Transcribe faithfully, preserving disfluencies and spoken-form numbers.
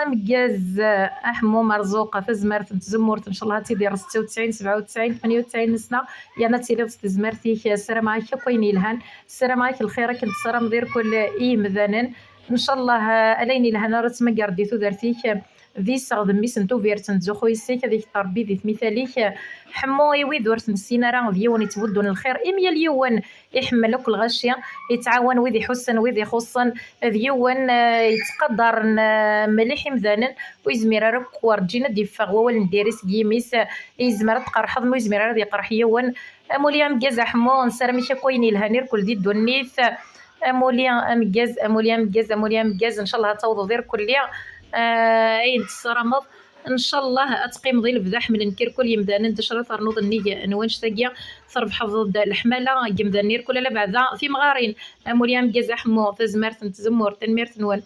Ameggaz, eh, Aḥemmu Merzuq, tazmert n tzemmurt, ncallah ad tidireḍ setta u tesɛin, sebɛa u tesɛin, tmenya u tesɛin n sna, yerna ad tiliḍ s tezmert-ik. Ssarameɣ-ak akk ayen yelhan, ssarameɣ-ak lxir akken tessarameḍ irkul i yimdanen. Ncallah, eh, ala ayen yelhan ara tmagreḍ di tudert-ik, eh, d iseɣ d mmi-s n tubirt n ttzuxxu yes-k, ad ikeṭṭer Rebbi di tmital-ik. Ḥemmu i wid ur t-nessin ara, d yiwen yettbuddun lxir i myal yiwen, iḥemmel akk lɣaci, yettɛawan wid iḥussen, wid ixuṣṣen, d yiwen, eh, yettqadaren, eh, mliḥ imdanen, ur yezmir ara akk werǧin ad d-iffeɣ wawal n diri seg yimi-s, eh, yezmer ad tqerḥeḍ, ma ur yezmir ara ad iqerḥ yiwen. Amuli ameggaz Aḥemmu, nessaram-ik akk ayen yelhan irkul di ddunit. Amuli ameggaz, amuli ameggaz, amuli ameggaz, ncallah ad tawḍeḍ irkulli, eh, ayen tessarameḍ. Ncallah ad teqqimeḍ i lebda ḥemmlen-k irkul yimdanen, d acu ara ternuḍ nnig n wannect-agi, trebḥeḍ-d leḥmala n yimdanen irkul, ala beɛda timɣarin. Amuli ameggaz Aḥemmu, tazmert n tzemmurt, tanemmirt-nwen.